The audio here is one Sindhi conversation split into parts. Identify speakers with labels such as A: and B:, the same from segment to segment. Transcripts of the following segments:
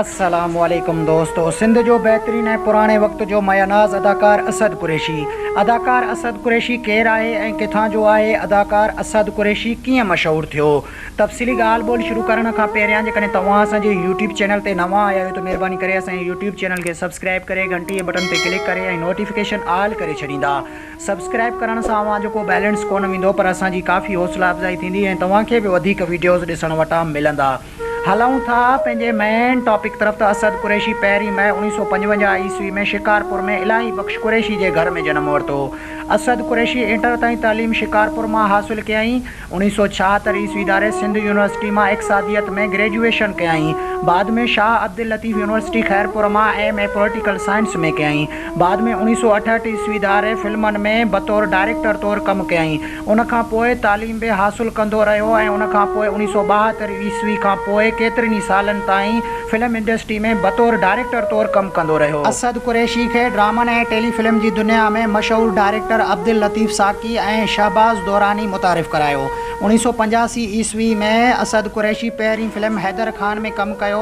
A: السلام عليڪم دوستو سنڌ جو بهترين ۽ پراڻي وقت جو ماياناز اداڪار اسد قريشي اداڪار اسد قريشي ڪير آهي ۽ ڪٿان جو آهي اداڪار اسد قريشي ڪيئن مشهور ٿيو تفصيلي ڳالهه ٻولهه شروع ڪرڻ کان پهريان جيڪڏهن توهان اسان جي يوٽيوب چينل تي نوان آيا آهيو ته مهرباني ڪري اسان جي يوٽيوب چينل کي سبسڪرائب ڪري گهنٽي جي بٽڻ تي ڪلڪ ڪري ۽ نوٽيفڪيشن آل ڪري ڇڏيندا سبسڪرائب ڪرڻ سان اوهان جو ڪو بيلنس ڪونه ويندو پر اسان جي ڪافي حوصلا افزائي ٿيندي ۽ توهان کي به وڌيڪ ويڊيوز ڏسڻ وٽان ملندا. هلون ٿا پنهنجي مين ٽاپڪ طرف ته اسد قريشي پهرين مئي 1955 عيسوي ۾ شڪارپور ۾ الاهي بخش قريشي جي گهر ۾ جنم ورتو. اسد قريشي انٽر تائين تعليم شڪارپور مان حاصل ڪيائين. 1976 عيسوي ڌاري سنڌ يونيورسٽي مان اقتصاديت ۾ گريجوئيشن ڪيائين. بعد ۾ شاهه عبداللطيف يونيورسٽي خيرپور مان ايم اي پوليٽيڪل سائنس ۾ ڪيائين. بعد ۾ 1968 عيسوي ڌاري فلمن ۾ بطور ڊائريڪٽر طور ڪم ڪيائين. ان کان پوء تعليم به حاصل ڪندو رهيو ۽ ان کان پوء 1972 عيسوي کان پوء ڪيترن ئي سالن تائين فلم انڊسٽري ۾ بطور ڊائريڪٽر طور ڪم ڪندو رهيو. اسد قريشي کي ڊرامن ۽ ٽيلي فلم جي دنيا ۾ مشهور ڊائريڪٽر عبداللطيف ساقي ۽ شهباز دوراني متعارف ڪرايو. 1985 عيسوي ۾ اسد قريشي پهرين فلم حيدر خان ۾ ڪم ڪيو.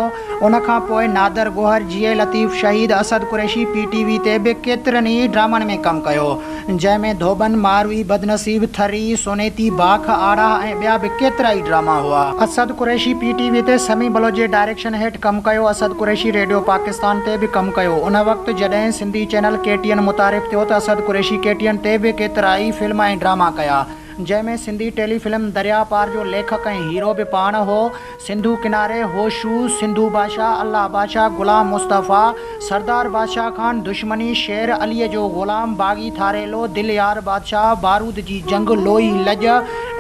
A: ان کان پوء نادر گوهر، جيئي لطيف شهيد، اسد قريشي پي ٽي وي تي به ڪيترن ئي ڊرامن ۾ ڪم ڪيو. جنهن ۾ ڌوٻن، ماروي، بدنصيب، ٿري، سونيتي، باک، آڙاهه ۽ ٻيا به ڪيترائي ڊراما هئا. اسد قريشي پي ٽي وي تي سميع بلوچ جي ڊائريڪشن هيٺ ڪم ڪيو. اسد قريشي ريڊيو پاڪستان تي به ڪم ڪيو. ان وقت جڏهن Sindhi channel K T N متعارف ٿيو ته اسد قريشي ڪي ٽي اين تي به ڪيترائي فلم ۽ ڊراما ڪيا. جنهن ۾ سنڌي ٽيلي فلم درياء پار جو ليکڪ ۽ هيرو به پاڻ هو. سنڌو ڪناري، هوشو، سنڌو بادشاهه، الله بادشاهه، غلام مصطفيٰ، سردار بادشاهه خان، دشمني، شير عليء جو غلام، باغي ٿاريلو، دل يار بادشاهه، بارود جي جنگ، لوئي لڄ،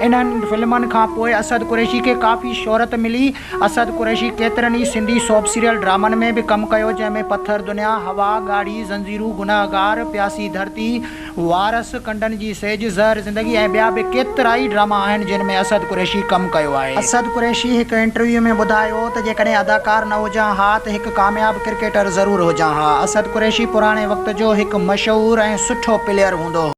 A: انهن فلمن کان پوء اسد قريشي کي ڪافي شهرت ملي. اسد قريشي ڪيترن ئي سنڌي سوپ سيريل ڊرامن ۾ به ڪم ڪيو، جنهن ۾ پٿر دنيا، هوا، ڳاڙهي زنجيرون، گنهگار، پياسي ڌرتي، وارث، ڪنڊن جي سيج، زهر زندگي ۽ ٻيا به ڪيترائي ڊراما آهن جن ۾ اسد قريشي ڪم ڪيو آهي. اسد قريشي هڪ انٽرويو ۾ ٻڌايو ته جيڪڏهن اداڪار نه هجان ها ته هڪ ڪامياب ڪرڪيٽر ضرور هجان ها. اسد قريشي پراڻي وقت جو هڪ مشهور ۽ سٺو پليئر هوندو هو.